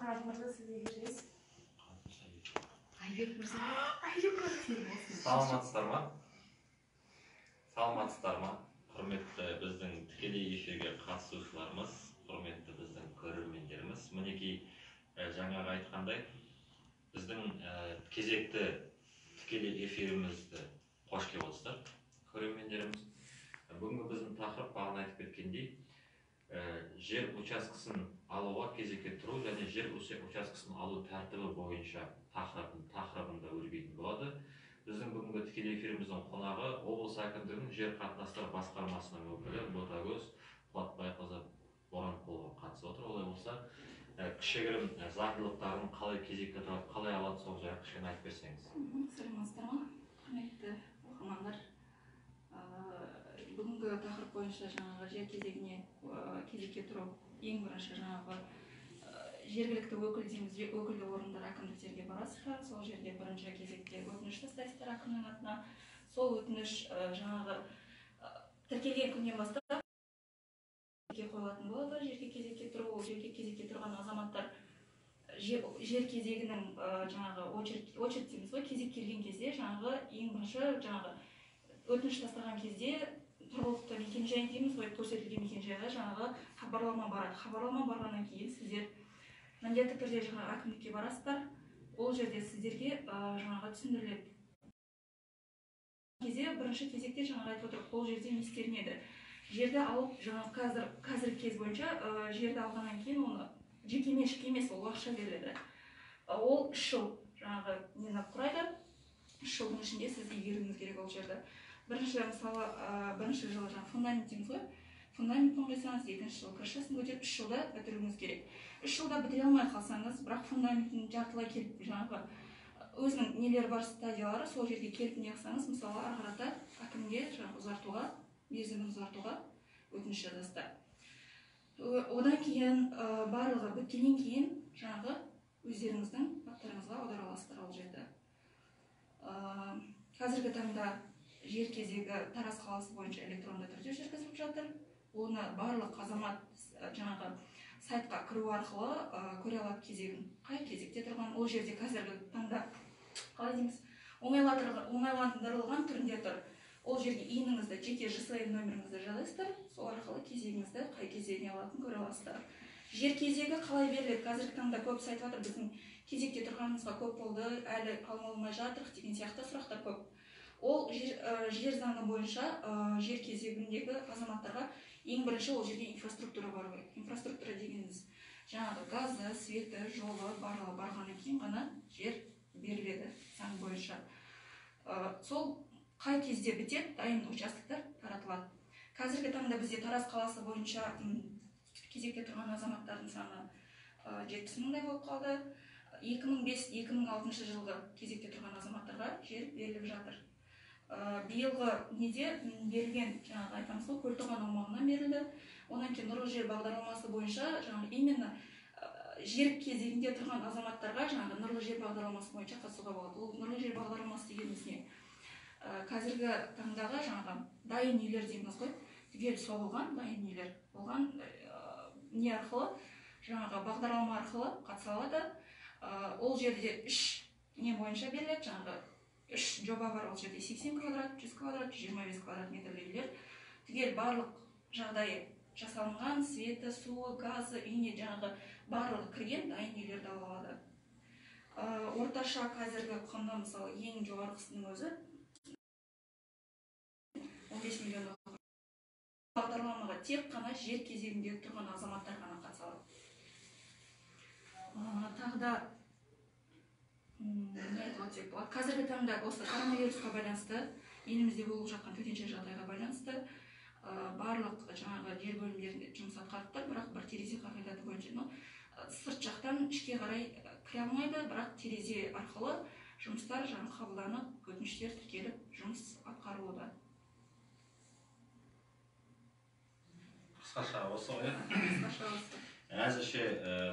Қанат мырза, сізге кешіресіз. Айбек мырза. Айбек мырза. Саламатсыздар ма? Саламатсыздар ма? Құрметті біздің тікелей эфирге қатысушыларымыз, құрметті біздің көрермендеріміз. Мінекей, жаңағы айтқандай, біздің кезекті тікелей эфирімізді қош келіп отырсыздар, көрермендеріміз. Бүгінгі біздің тақырып, бағана айтып кеткендей, жер учаскесін алуға кезекке тұру және жер учаскесін алу тәртібі бойынша тақырыбында өрбитін болады. Біздің бүгінгі тікелей эфиріміздің қонағы облыс әкімдігінің жер қатынастары басқармасының өкілі Ботагөз Қуатбайқызы Боранқұлова қатысып отыр. Олай болса, кішігірім заңдылықтарын, қалай кезекке тұрады, қалай алады, сол жайлы кішкене айтып берсеңіз. Саламатсыздар ма, құрметті оқырмандар. Бүгінгі тақырып бойынша жаңағы жер кезегіне кезекке тұру, ең бірінші жаңағы жергілікті өкіл дейміз, өкілді орындар әкімдіктерге барасыздар, сол жерге бірінші кезекте өтініш тастайсыздар әкімнің атына. Сол өтініш жаңағы тіркелген күннен бастап қойылатын болады. Жерге кезекке тұру, ол жерге кезекке тұрған азаматтар жер кезегінің жаңағы очередь дейміз ғой, кезек келген кезде жаңағы ең бірінші жаңағы өтініш тастаған кезде тұрғылықты мекенжай дейміз ғой, көрсетілген мекенжайға жаңағы хабарлама барады. Хабарлама барғаннан кейін сіздер міндетті түрде жаңағы әкімдікке барасыздар, ол жерде сіздерге жаңағы түсіндіріледі. Кезде бірінші кезекте жаңағы айтып отыр, ол жерде не істелінеді? Жерді алып, жаңағы қазіргі кез бойынша жерді алғаннан кейін оны жеке меншік емес, ол уақытша беріледі. Ол 3 жыл жаңағы нені құрайды, 3 жылдың ішінде сіз игеруіңіз керек ол жерді. Бірінші, мысалы, бірінші жылы жаңағы фундамент дейміз ғой, фундаментін құйсаңыз, екінші жылы крышасын көтеріп, 3 жылда бітіруіңіз керек. 3 жылда бітіре алмай қалсаңыз, бірақ фундаментін жартылай келіп, жаңағы өзінің нелері бар, стадиялары, сол жерге келіп не қылсаңыз, мысалы, ары қарата әкімге жаңағы ұзартуға, мерзімін ұзартуға өтініш жазасыздар. Одан кейін, барлығы біткеннен кейін жаңағы өздеріңіздің аттарыңызға аудара аласыздар ол жерді. Қазіргі таңда жер кезегі Тараз қаласы бойынша электронды түрде жүргізіліп жатыр. Оны барлық азамат жаңағы сайтқа кіру арқылы көре алады кезегін, қай кезекте тұрған. Ол жерде қазіргі таңда қалай дейміз, оңайландырылған түрінде тұр. Ол жерге ИИН-іңізді, жеке ЖСН нөміріңізді жазасыздар, сол арқылы кезегіңізді, қай кезегіне алатынын көре аласыздар. Жер кезегі қалай беріледі? Қазіргі таңда көбісі айтып жатыр, біздің кезекте тұрғанымызға көп болды, әлі алмай жатырық деген сияқты сұрақтар көп. Ол жер заңы бойынша жер кезегіндегі азаматтарға ең бірінші ол жерге инфраструктура бару керек. Инфраструктура дегеніміз жаңағы газы, светі, жолы барлығы барғаннан кейін ғана жер беріледі заң бойынша. Сол қай кезде бітеді, дайын участоктар таратылады. Қазіргі таңда бізде Тараз қаласы бойынша кезекте тұрған азаматтардың саны 70 мыңдай болып қалды. 2005-2006 жылғы кезекте тұрған азаматтарға жер беріліп жатыр. Биылғы неде берілген, жаңағы айтамыз ғой, Көлтоған аумағынан берілді. Одан кейін Нұрлы жер бағдарламасы бойынша жаңағы именно жер кезегінде тұрған азаматтарға жаңағы Нұрлы жер бағдарламасы бойынша қатысуға болады. Ол Нұрлы жер бағдарламасы дегеніміз не? Қазіргі таңдағы жаңағы дайын үйлер дейміз ғой, түгел соғылған дайын үйлер болған, не арқылы, жаңағы бағдарлама арқылы қатыса алады. Ол жерде 3 не бойынша беріледі, жаңағы 3 жоба бар, ол жерде 80 квадрат, 100 квадрат, 125 квадрат метрлі үйлер. Түгел барлық жағдайы жасалынған, светі, суы, газы, үйіне жаңағы барлығы кірген дайын үйлерді ала алады. Орташа қазіргі құны, мысалы, ең жоғарғысының өзі 15 миллион. Бағдарламаға тек қана жер кезегінде тұрған азаматтар ғана қатыса алады. Тағы да не айтып өтсек болады? Қазіргі таңда осы коронавирусқа байланысты, елімізде болып жатқан төтенше жағдайға байланысты, барлық жаңағы жер бөлімдерінде жұмыс атқарып тұр, бірақ бір терезе қағидаты бойынша, сырт жақтан ішке қарай кіре алмайды, бірақ терезе арқылы жұмыстар жаңа қабылданып, өтініштер тіркеліп, жұмыс атқарылуда. Қысқаша осы ғой, иә? Қысқаша осы. Әзірше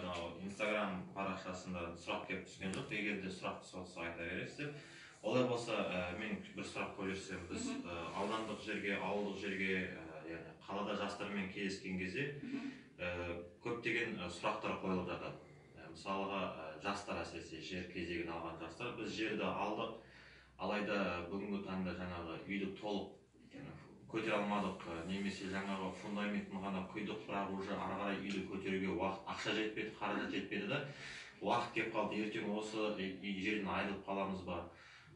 мынау Инстаграм парақшасында сұрақ келіп түскен жоқ. Егер де сұрақ түсіп отырса, айта бересіздер. Олай болса, мен бір сұрақ қойып жіберсем, біз аудандық жерге, ауылдық жерге, яғни қалада жастармен кездескен кезде, көптеген сұрақтар қойылып жатады. Мысалға, жастар, әсіресе жер кезегін алған жастар, біз жерді алдық, алайда бүгінгі таңда жаңағы үйді толық көтере алмадық, немесе жаңағы фундаментін ғана құйдық, бірақ уже ары қарай үйді көтеруге уақыт, ақша жетпеді, қаражат жетпеді да, уақыт келіп қалды, ертең осы жерден айырылып қаламыз ба,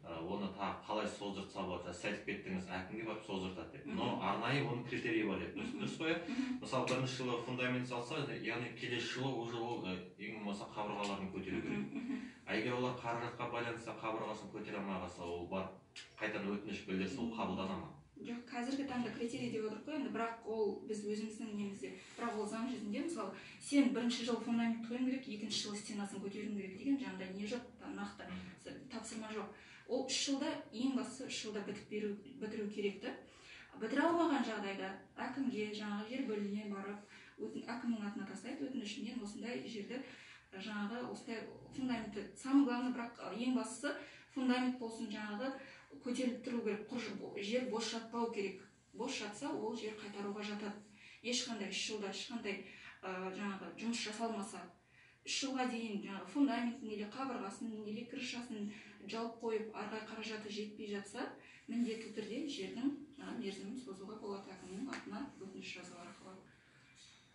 оны тағы қалай создыртса болады? Сіз айтып кеттіңіз, әкімге барып создыртады деп, но арнайы оның критерийі бар деп, дұрыс қой, иә? Мысалы, бірінші жылы фундамент салса, яғни келесі жылы уже ол ең болмаса қабырғаларын көтеру керек. А егер олар қаражатқа байланысты қабырғасын көтере алмай қалса, ол барып қайтадан өтініш білдірсе, ол қабылдана ма? Жоқ, қазіргі таңда критерий деп отырмық қой енді, бірақ ол біз өзіміздің немізде, бірақ ол заң жүзінде, мысалы, сен бірінші жылы фундамент құюың керек, екінші жылы стенасын көтеруің керек деген жаңағыдай не жоқ, нақты тапсырма жоқ. Ол 3 жылда, ең бастысы 3 жылда бітіру керек та. Бітіре алмаған жағдайда әкімге, жаңағы жер бөліміне барып, әкімнің атына тастайды өтініш, мен осындай жерді, жаңағы осындай фундаментті, самое главное, бірақ ең бастысы фундамент болсын, жаңағы көтеріліп тұру керек, құр жер бос жатпау керек. Бос жатса, ол жер қайтаруға жатады. Ешқандай 3 жылда ешқандай жаңағы жұмыс жасалмаса, 3 жылға дейін жаңағы фундаментін или қабырғасын или крышасын жауып қойып, ары қарай қаражаты жетпей жатса, міндетті түрде жердің мерзімін созуға болады әкімнің атына өтініш жазу арқылы.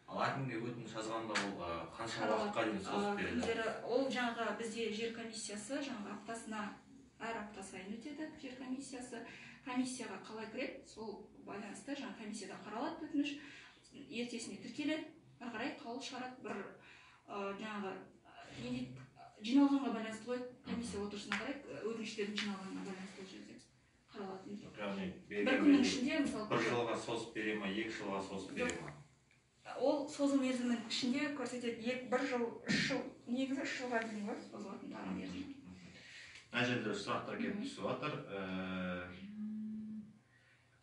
Ал әкімге өтініш жазғанда ол қанша уақытқа дейін созып береді? Ол жаңағы бізде жер комиссиясы жаңағы аптасына, әр апта сайын өтеді жер комиссиясы. Комиссияға қалай кіреді, сол байланысты жаңа комиссияда қаралады өтініш, ертесіне тіркеледі, ары қарай қаулы шығарады. Бір жаңағы не дейді, жиналғанға байланысты ғой, комиссия отырысына қарай өтініштердің жиналғанына байланысты ол жерде қаралады. Яғни бір күннің ішінде, мысалы, бір жылға созып бере ма, 2 жылға созып бере ма? Ол созу мерзімінің ішінде көрсетеді, 1 жыл, 3 жыл, негізі 3 жылға дейін ғой созылатын тағы мерзім. Мына жерде сұрақтар келіп түсіп жатыр.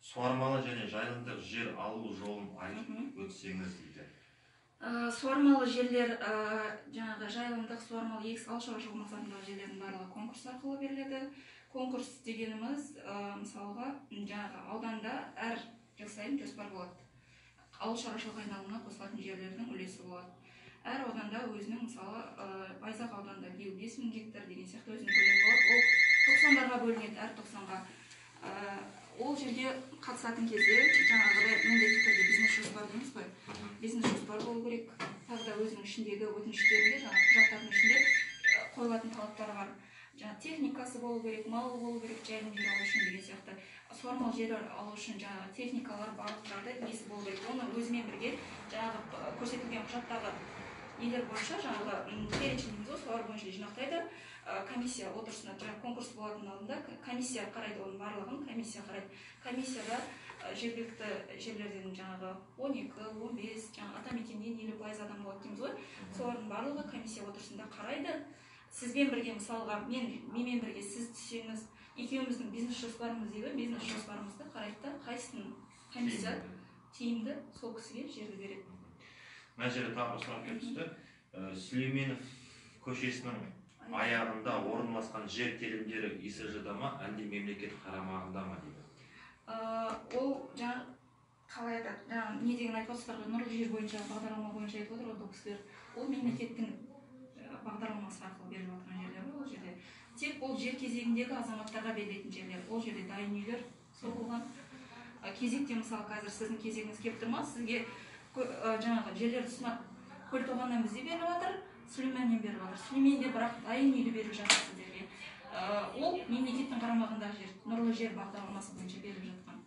Суармалы және жайылымдық жер алу жолын айтып өтсеңіз дейді. Суармалы жерлер, жаңағы жайылымдық, суармалы егіс, ауыл шаруашылығы мақсатындағы жерлердің барлығы конкурс арқылы беріледі. Конкурс дегеніміз, мысалға, жаңағы ауданда әр жыл сайын жоспар болады. Ауыл шаруашылығы айналымына қосылатын жерлердің үлесі болады. Әр ауданда өзінің, мысалы, Байзақ ауданында биыл 5000 гектар деген сияқты өзінің көлемі болады. Ол 90-дарға бөлінеді, әр 90-ға. Ол жерге қатысатын кезде жаңағыдай міндетті түрде бизнес жоспар дейміз ғой. Бизнес жоспар болу керек. Тағы да өзінің ішіндегі өтініштерінде, жаңағы құжаттардың ішінде қойылатын талаптар бар. Жаңа техникасы болу керек, малы болу керек, жайылым жер алу үшін деген сияқты. Суармалы жер алу үшін жаңағы техникалар, барлық жағдай несі болу керек. Оны өзімен бірге жаңағы көрсетілген құжаттағы нелер бойынша, жаңағы перечень дейміз ғой, солар бойынша жинақтайды. Комиссия отырысына, жаңағы конкурс болатын алдында комиссия қарайды, оның барлығын комиссия қарайды. Комиссияда жергілікті жерлерден жаңағы 12, 15, жаңағы атамекеннен 50% адам болады дейміз ғой. Солардың барлығы комиссия отырысында қарайды. Сізбен бірге, мысалға, менімен бірге сіз түссеңіз, екеуміздің бизнес жоспарымыз дейді, бизнес жоспарымызды қарайды да, қайсының комиссия тиімді, сол кісіге жерді береді. Мына жерде тағы бір сұрақ келіп түсті. Сүлейменов көшесінің аяғында орналасқан жер телімдері ИСЖ-да ма, әлде мемлекет қарамағында ма дейді? Ол жаңа қалай айтады, жаңа не деген айтып отырсыздар ғой, нұрлы жер бойынша бағдарлама бойынша айтып отыр ғой бұл кісілер. Ол мемлекеттің бағдарламасы арқылы беріліп жатқан жерлер ғой ол жерде. Тек ол жер кезегіндегі азаматтарға берілетін жерлер. Ол жерде дайын үйлер соғылған. Кезекте, мысалы, қазір сіздің кезегіңіз келіп тұр ма, сізге жаңағы жерлерді ұсынады. Көлтоғаннан бізде беріліп жатыр, Сүлейменнен беріліп жатыр. Сүлейменде бірақ дайын үйді беріп жатыр сіздерге. Ол мемлекеттің қарамағындағы жер, нұрлы жер бағдарламасы бойынша беріліп жатқан.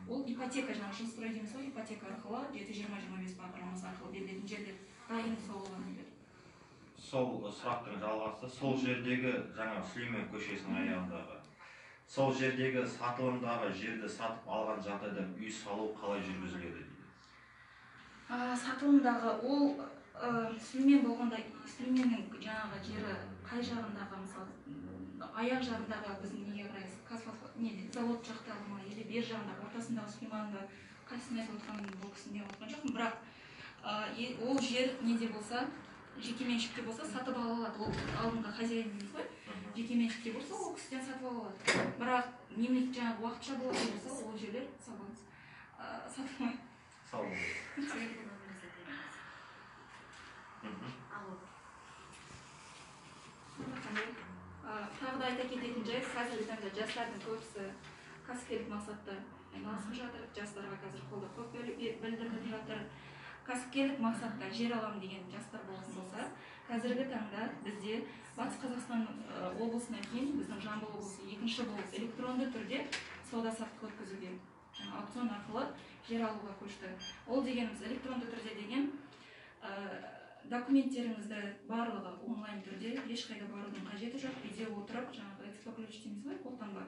Ол ипотека, жаңағы жилстрой дейміз ғой, ипотека арқылы 7-20-25 бағдарламасы арқылы берілетін жерлер, дайын соғылған үйлер. Сол сұрақтың жалғасы, сол жердегі жаңа Сүлеймен көшесінің аяғындағы, сол жердегі сатылымдағы жерді сатып алған жағдайда үй салу қалай жүргізіледі дейді? Сатылымдағы ол Сүлеймен болғанда, Сүлейменнің жаңағы жері қай жағындағы, мысалы, аяқ жағындағы біздің неге қарай, не завод жақтағы ма, или бер жағындағы, ортасындағы Сүлейманды қайсысын айтып отқанын бұл кісінің не отқан жоқпын, бірақ ол жер неде болса, жеке меншікте болса, сатып ала алады. Ол алдыңғы хозяин дейміз ғой, жеке меншікте болса, ол кісіден сатып ала алады. Бірақ мемлекет жаңағы уақытша болатын болса, ол жерлер сатылмайды. Сау болыңыз. Алло. Рахмет. Тағы да айта кететін жайт, қазіргі таңда жастардың көбісі кәсіпкерлік мақсатта айналысып жатыр. Жастарға қазір қолдау көп білдіріліп жатыр. Кәсіпкерлік мақсатта жер аламын деген жастар болатын болса, қазіргі таңда бізде Батыс Қазақстан облысынан кейін біздің Жамбыл облысы екінші болып электронды түрде сауда саттық өткізуге, жаңа аукцион арқылы жер алуға көшті. Ол дегеніміз электронды түрде деген документтеріңізді барлығы онлайн түрде, ешқайда барудың қажеті жоқ, үйде отырып, жаңағы ЭЦП ключ дейміз ғой, қолтаңба,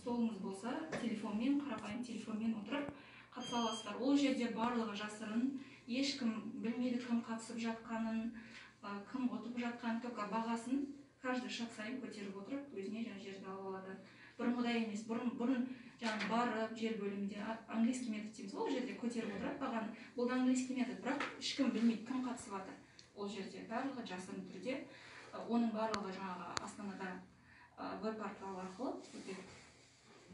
солыңыз болса, телефонмен, қарапайым телефонмен отырып қатыса аласыздар. Ол жерде барлығы жасырын, ешкім білмейді кім қатысып жатқанын, кім ұтып жатқанын, только бағасын каждый шаг сайын көтеріп отырып, өзіне жаңа жерді алып алады. Бұрынғыдай емес, бұрын жаңағы барып жер бөлімінде английский метод дейміз ғой, ол жерде көтеріп отырады бағаны. Бұл да английский метод, бірақ ешкім білмейді кім қатысып жатыр. Ол жерде барлығы жасырын түрде, оның барлығы жаңағы Астанада веб портал арқылы өтеді.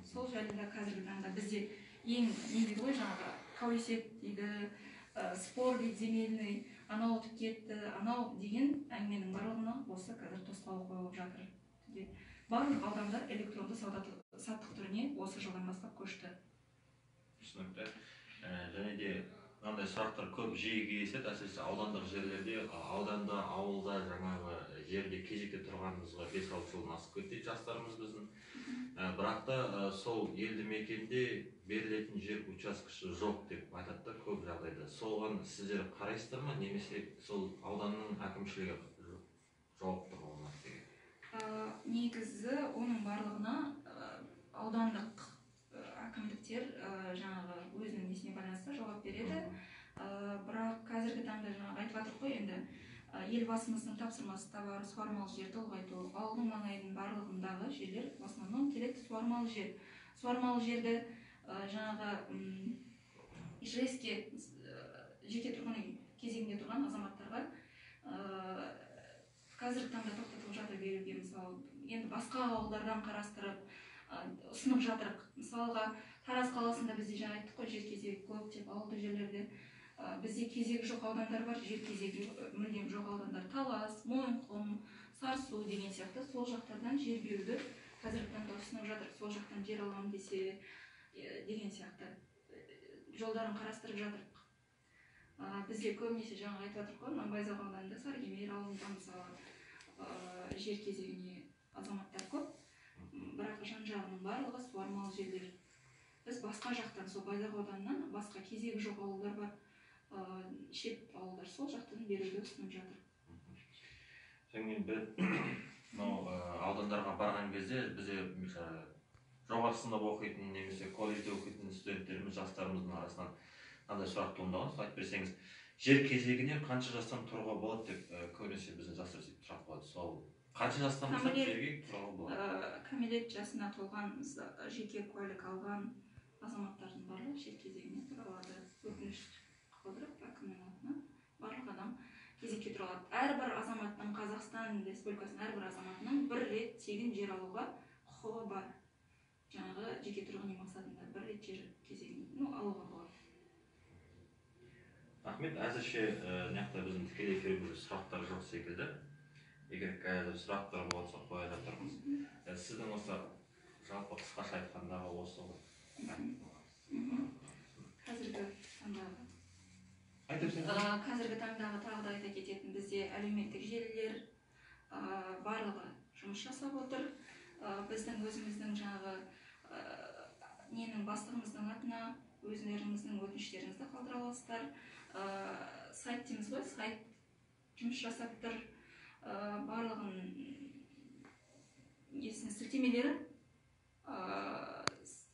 Сол жайында қазіргі таңда бізде ең не дейді ғой, жаңағы қауесет дейді, спор дейді, земельный, анау ұтып кетті, анау деген әңгіменің барлығына осы қазір тосқауыл қойылып жатыр. Барлық аудандар электронды сауда саттық түріне осы жылдан бастап көшті. Түсінікті. Және де мынандай сұрақтар көп жиі кездеседі, әсіресе аудандық жерлерде, ауданда, ауылда жаңағы жерде кезекте тұрғанымызға 5-6 жылдан асып кетті дейді жастарымыз біздің. Бірақ та сол елді мекенде берілетін жер учаскесі жоқ деп айтады да көп жағдайда. Соған сіздер қарайсыздар ма, немесе сол ауданның әкімшілігі жауапты ол нәрсеге? Негізі оның барлығына аудандық әкімдіктер жаңағы өзінің несіне байланысты жауап береді. Бірақ қазіргі таңда жаңағы айтып жатырмық қой енді, елбасымыздың тапсырмасы да бар, суармалы жерді ұлғайту. Ауылдың маңайының барлығындағы жерлер в основном келеді суармалы жер. Суармалы жерді жаңағы ИЖС-ке жеке тұрғын үй кезегінде тұрған азаматтарға қазіргі таңда тоқтатылып жатыр беруге. Мысалы, енді басқа ауылдардан қарастырып ұсынып жатырық. Мысалға, Тараз қаласында бізде жаңа айттық қой, жер кезегі көп деп, ауылды жерлерде бізде кезегі жоқ аудандар бар, жер кезегі мүлдем жоқ аудандар, Талас, Мойынқұм, Сарысу деген сияқты, сол жақтардан жер беруді қазіргі таңда ұсынып жатыр. Сол жақтан жер аламын десе деген сияқты жолдарын қарастырып жатырық. Бізде көбінесе жаңа айтып жатырық қой, мына Байзақ ауданында Сарыкемер ауылында мысалы жер кезегіне азаматтар көп, бірақ жан жағының барлығы суармалы жерлер. Біз басқа жақтан, сол Байзақ ауданынан басқа кезегі жоқ ауылдар бар, шет ауылдар, сол жақтан беруді ұсынып жатыр. Және бір мынау аудандарға барған кезде бізде жоғары сынып оқитын немесе колледжде оқитын студенттеріміз, жастарымыздың арасынан мынандай сұрақ туындаған, сол айтып берсеңіз, жер кезегіне қанша жастан тұруға болады деп көбінесе біздің жастар сөйтіп сұрақ қояды. Сол қанша жастан бастап жерге тұруға болады? Кәмелет жасына толған, жеке куәлік алған азаматтардың барлығы жер кезегіне тұра алады. Өтініш қалдырып әкімнің атына барлық адам кезекке тұра алады. Әрбір азаматтың, Қазақстан Республикасының әрбір азаматының бір рет тегін жер алуға құқығы бар. Жаңағы жеке тұрғын үй мақсатында бір рет жер кезегін алуға болады. Рахмет. Әзірше мына жақта біздің тікелей эфирімізде сұрақтар жоқ секілді. Егер қазір сұрақтар болса қоя жатармыз. Сіздің осы жалпы қысқаша айтқандағы осы ғой. Қазіргі таңдағы Айтып берсеңіз. Қазіргі таңдағы тағы да айта кететін, бізде әлеуметтік желілер барлығы жұмыс жасап отыр. Біздің өзіміздің жаңағы ненің бастығымыздың атына өздеріңіздің өтініштеріңізді қалдыра аласыздар. Сайт дейміз ғой, сайт жұмыс жасап тұр. Барлығын несін, сілтемелерін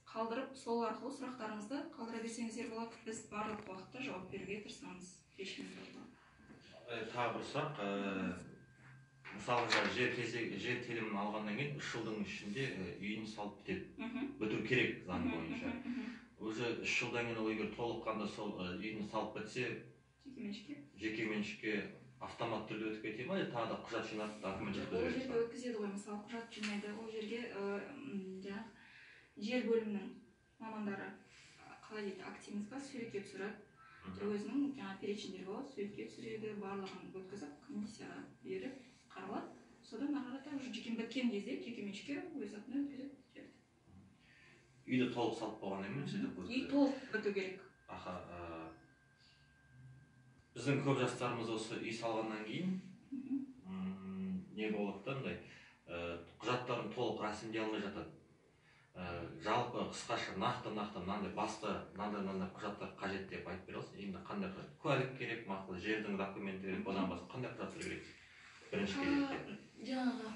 қалдырып, сол арқылы сұрақтарыңызды қалдыра берсеңіздер болады. Біз барлық уақытта жауап беруге тырысамыз. Шешімін табуға. Тағы бір сұрақ. Мысалы, жаңа жер телімін алғаннан кейін 3 жылдың ішінде үйін салып бітеді. Бітіру керек заң бойынша. Уже 3 жылдан кейін ол егер толыққанды сол үйін салып бітсе, Жекеменшікке? Жекеменшікке автомат түрде өтіп кете ма, тағы да құжат жинап, документ Ол жеткізу керек жерге пе? өткізеді ғой, мысалы, құжат жинайды. Ол жерге жаңағы жер бөлімінің мамандары, қалай дейді, акт дейміз ба, суретке түсіріп, өзінің жаңағы перечень дері болады, суретке түсіреді, барлығын өткізіп, комиссияға беріп, қаралады. Содан ары қарата уже жеке біткен кезде жекеменшікке өз атына өткізеді жерді. Үйді толық салып болғаннан кейін сөйтіп Үй өткізеді. толық біту керек. Аха, біздің көп жастарымыз осы үй салғаннан кейін не болады да, андай құжаттарын толық рәсімдей алмай жатады. Жалпы қысқаша нақты мынандай басты мынандай құжаттар қажет деп айтып бере аласыз? Енді қандай құжат? Куәлік керек, мақұл, жердің документі керек, одан басқа қандай құжаттар керек бірінші кезекте? Жаңағы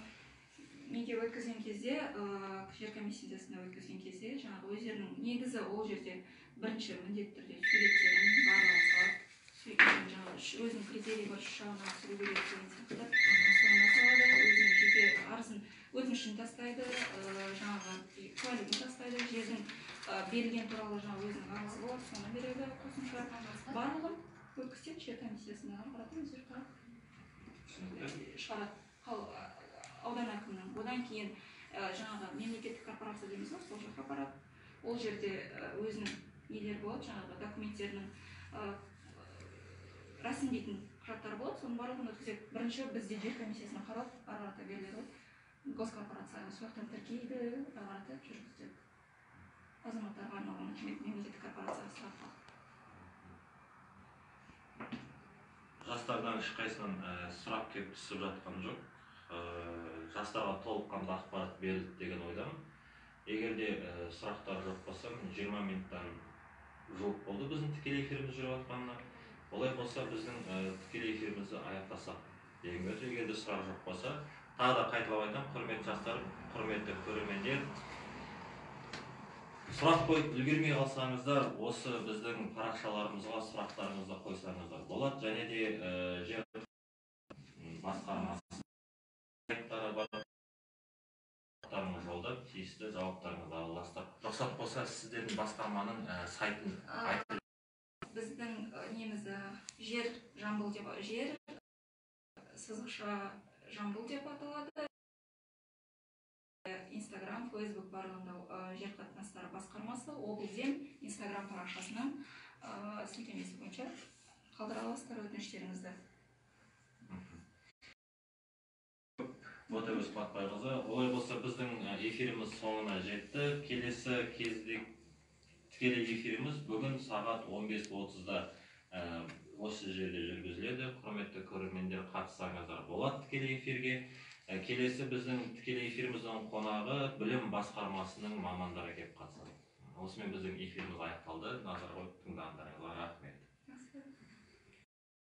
неге өткізген кезде, жер комиссиясына өткізген кезде жаңағы өздерінің негізі ол жерде бірінші міндетті түрде суреттерін барлығын салады. Жаңағы өзінің критерийі бар, үш жағынан түсіру керек деген сияқты. Соны салады, өзінің жеке арызын, өтінішін тастайды, жаңағы куәлігін тастайды, жердің берілген туралы жаңағы өзінің арызы болады, соны береді қосымша. Барлығын өткізеді жер комиссиясына, ары қарата өздері қарап шығарады аудан әкімінің. Одан кейін жаңағы мемлекеттік корпорация дейміз ғой, сол жаққа барады. Ол жерде өзінің нелері болады, жаңағы документтерінің рәсімдейтін құжаттар болады, соның барлығын өткізеді. Бірінші бізде жер комиссиясына қаралып, ары қарата беріледі ғой. Госкорпорацияға сол жақтан тіркейді, ары қарата жүргізеді. Азаматтарға арналған мемлекеттік корпорациясы арқылы. Жастардан ешқайсынан сұрақ келіп түсіп жатқан жоқ. Жастарға толыққанды ақпарат берілді деген ойдамын. Егер де сұрақтар жоқ болса, 20 минуттан жуық болды біздің тікелей эфиріміз жүріп жатқанына. Олай болса, біздің тікелей эфирімізді аяқтасақ деген сөз. Егер де сұрақ жоқ болса, тағы да қайталап айтамын, құрметті жастар, құрметті көрермендер, сұрақ қойып үлгермей қалсаңыздар, осы біздің парақшаларымызға сұрақтарыңызды қойсаңыздар болады. Және де жер басқармасы сайттары бар, сұрақтарыңызды жолдап, тиісті жауаптарыңызды аласыздар. Рұқсат болса, сіздердің басқарманың сайтын айтып. Біздің немізі жер Жамбыл деп, жер сызықша Жамбыл деп аталады. Инстаграм, Фейсбук барлығында жер қатынастары басқармасы облзем Инстаграм парақшасының сілтемесі бойынша қалдыра аласыздар өтініштеріңізді. Ботагөз Қуатбайқызы, олай болса біздің эфиріміз соңына жетті. Келесі кездек тікелей эфиріміз бүгін сағат 15:30-да осы жерде жүргізіледі. Құрметті көрермендер, қатыссаңыздар болады тікелей эфирге. Келесі біздің тікелей эфиріміздің қонағы білім басқармасының мамандары келіп қатысады. Осымен біздің эфиріміз аяқталды. Назар